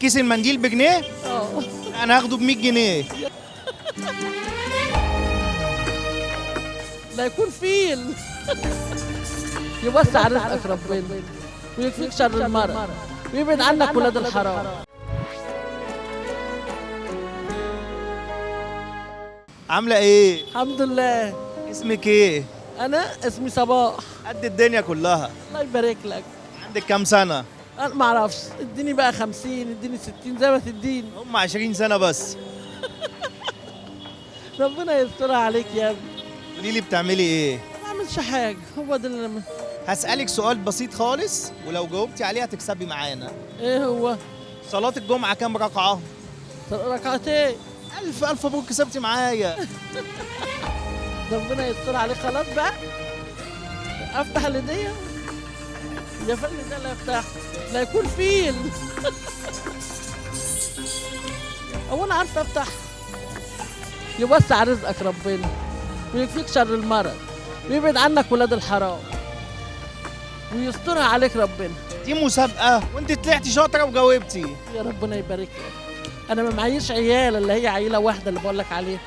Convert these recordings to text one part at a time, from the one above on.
كيس المنديل بجنيه؟ اه. انا هاخده ب 100 جنيه. لا يكون فيل. يوسع رزقك ربنا ويكفيك شر المرض ويبعد عنك ولاد الحرام. عامله ايه؟ الحمد لله. اسمك ايه؟ انا اسمي صباح. قد الدنيا كلها. الله يبارك لك. عندك كام سنة؟ انا ما اعرفش، اديني بقى 50، اديني 60، زي ما تديني. هم 20 سنة بس. ربنا يسترها عليك يا ابني. قولي لي بتعملي ايه؟ ما اعملش حاجة، هو ده اللي أنا. هسألك سؤال بسيط خالص، ولو جاوبتي عليه هتكسبي معانا. ايه هو؟ صلاة الجمعة كام ركعة؟ ركعتين. ألف ألف مبروك، كسبتي معايا. ربنا يستر عليك. خلاص بقى افتح الهدية يا فندم، ده لا يفتح لا يكون فيل. هو انا عارفه افتح. يوسع رزقك ربنا ويكفيك شر المرض ويبعد عنك ولاد الحرام ويسترها عليك ربنا. دي مسابقة وانت طلعتي شاطرة وجاوبتي. يا ربنا يبارك لك. انا ما معيش عيال، اللي هي عيله واحدة اللي بقول لك عليها،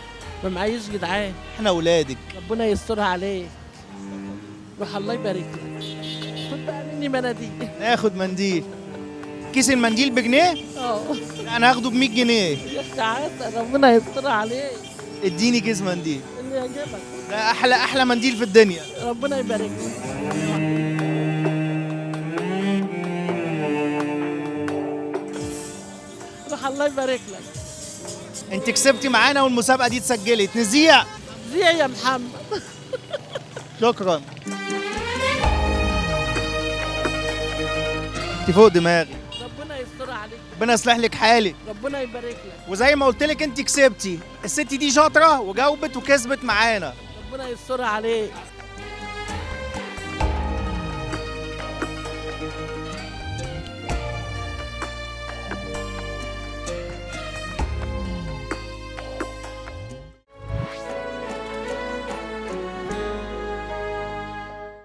ما معيش جدعان. احنا ولادك. ربنا يسترها عليك. روح الله يبارك لك. خد بقى مني مناديل. ناخد منديل. كيس المنديل بجنيه؟ اه. انا هاخده ب 100 جنيه. يا اختي عسل، ربنا يسترها عليك. اديني كيس منديل. اللي يعجبك. ده احلى احلى منديل في الدنيا. ربنا يبارك لك. روح الله يبارك لك. انت كسبتي معانا والمسابقه دي اتسجلت. نذيع. زيع يا محمد. شكرا. انت فوق دماغي. ربنا يستر عليك. ربنا يصلح لك حالك. ربنا يبارك لك. وزي ما قلت لك انت كسبتي. الست دي شاطرة وجاوبت وكسبت معانا. ربنا يستر عليك.